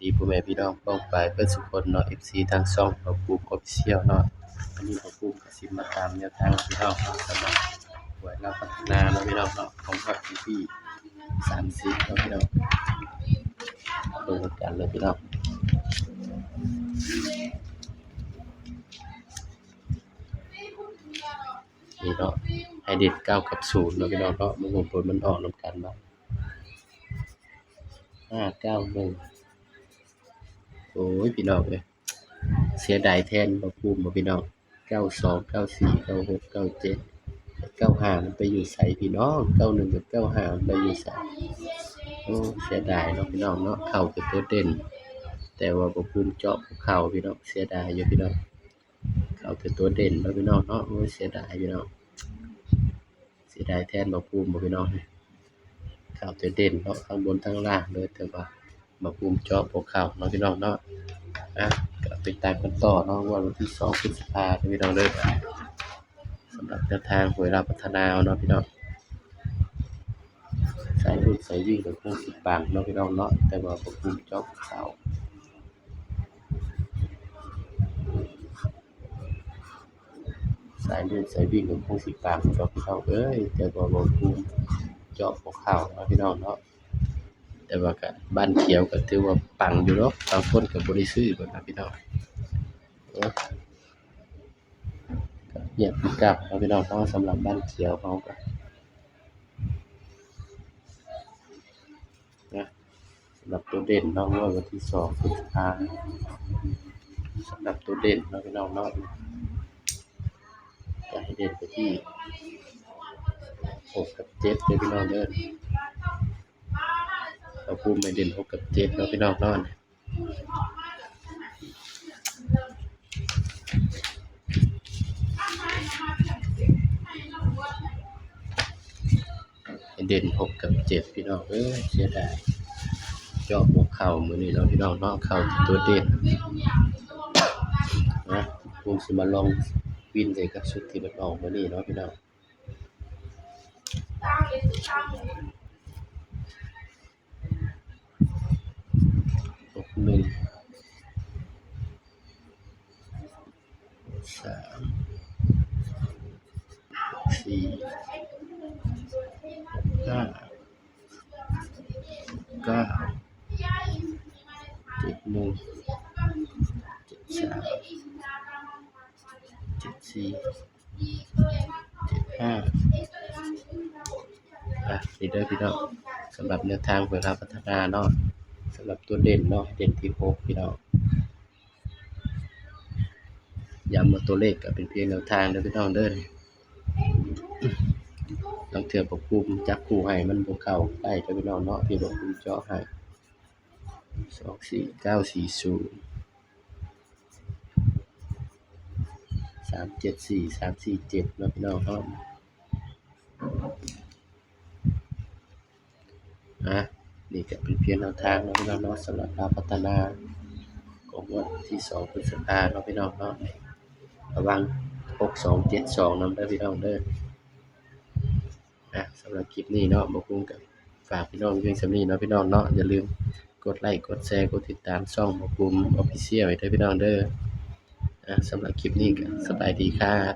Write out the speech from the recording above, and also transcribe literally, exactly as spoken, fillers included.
ดีพ่อแม่พี่น้องป้องปายเบิดสุคนเนาะ เอฟซี ทางช่องบ่าวภูมิ Official เนาะ อันนี้บ่าวภูมิก็สิมาตามแนวทางพี่น้องเนาะ สำหรับหวยลาวพัฒนาเนาะพี่น้องเนาะ ของงวดวันที่ สามสิบเนาะพี่น้อง เบิ่งนำกันเลยพี่น้อง นี่เนาะ ให้เด่น เก้า กับ ศูนย์ เนาะพี่น้องเนาะ มื้อหนผลมันออกนำกันเนาะ ห้าเก้าหนึ่ง โอ้ย พี่น้องเอ้ย เสียดายแทนบ่าวภูมิบ่พี่น้อง เก้าสอง เก้าสี่ เก้าหก เก้าเจ็ด เก้าห้า มันไปอยู่ไสพี่น้อง เก้าหนึ่ง กับ เก้าห้า มันไปอยู่ไส โอ้ เสียดายเนาะพี่น้องเนาะ เข้าแต่ตัวเด่น แต่ว่าบ่าวภูมิเจาะบ่เข้าพี่น้อง เสียดายอยู่พี่น้อง เข้าแต่ตัวเด่นเนาะพี่น้องเนาะ โอ้ย เสียดายพี่น้อง เสียดายแทนบ่าวภูมิบ่พี่น้อง เข้าแต่เด่นเนาะ ทั้งบนทั้งล่างเลย แต่ว่าบ่าวภูมิเจาะบ่เข้าเนาะพี่น้องเนาะ อ่ะ ก็ติดตามกันต่อเนาะ งวดวันที่ สอง พฤษภาเด้อพี่น้องเด้อ สำหรับแนวทางหวยลาวพัฒนาเนาะพี่น้อง สายรูดสายวิ่งก็คงสิปังเนาะพี่น้องเนาะ แต่ว่าบ่าวภูมิเจาะเข้า สายรูดสายวิ่งก็คงสิปังดอกพี่น้องเอ้ย แต่ว่าบ่าวภูมิเจาะบ่เข้าเนาะพี่น้องเนาะ แต่ว่าก็บ้านเขียวก็ถือว่าปังอยู่ดอก บางคนก็บ่ได้ซื้อเพิ่นนะพี่น้อง เอ้อ ก็เงียบคือเก่าเนาะพี่น้องเนาะ สำหรับบ้านเขียวเฮาก็ นะ สำหรับตัวเด่นเนาะ งวดวันที่ สอง พฤษภา สำหรับตัวเด่นเนาะพี่น้องเนาะ ก็ให้เด่นไปที่ หก กับ เจ็ด เด้อพี่น้องเด้อ บ่าวภูมิให้เด่น หก กับ เจ็ด เนาะพี่น้องเนาะ เด่น หก กับ เจ็ด พี่น้องเอ้ย เสียดาย เจาะบ่เข้ามื้อนี้เนาะพี่น้องเนาะ เข้าตัวเด่น นะ บ่าวภูมิสิมาลองวินใส่กับชุดที่มันออกมื้อนี้เนาะพี่น้อง หกหนึ่ง สาม สี่ ห้า เก้า เจ็ดหนึ่ง เจ็ดสาม เจ็ดสี่ เจ็ดห้า อ่ะ นี่เด้อพี่น้อง สำหรับแนวทางหวยลาวพัฒนาเนาะ สำหรับตัวเด่นเนาะ เด่นที่ หก พี่น้อง ย้ำว่าตัวเลขก็เป็นเพียงแนวทางเด้อพี่น้องเด้อ ลางเทื่อบ่าวภูมิจับคู่ให้มันบ่เข้าได้เด้อพี่น้องเนาะ ที่บ่าวภูมิเจาะให้ สองสี่เก้าสี่ศูนย์ สามเจ็ดสี่ สามสี่เจ็ด เนาะพี่น้องเนาะ อ่ะ นี่ก็เป็นเพียงแนวทางเนาะพี่น้องเนาะ สำหรับลาวพัฒนา ของงวดที่ สอง พฤษภาเนาะพี่น้องเนาะ ระวัง หกสองเจ็ดสอง นำเด้อพี่น้องเด้อ อ่ะ สำหรับคลิปนี้เนาะ บ่าวภูมิก็ฝากพี่น้องเพียงส่ำนี้เนาะพี่น้องเนาะ อย่าลืมกดไลค์ กดแชร์ กดติดตามช่องบ่าวภูมิ Official ให้เด้อพี่น้องเด้อ อ่ะ สำหรับคลิปนี้ก็สบายดีครับ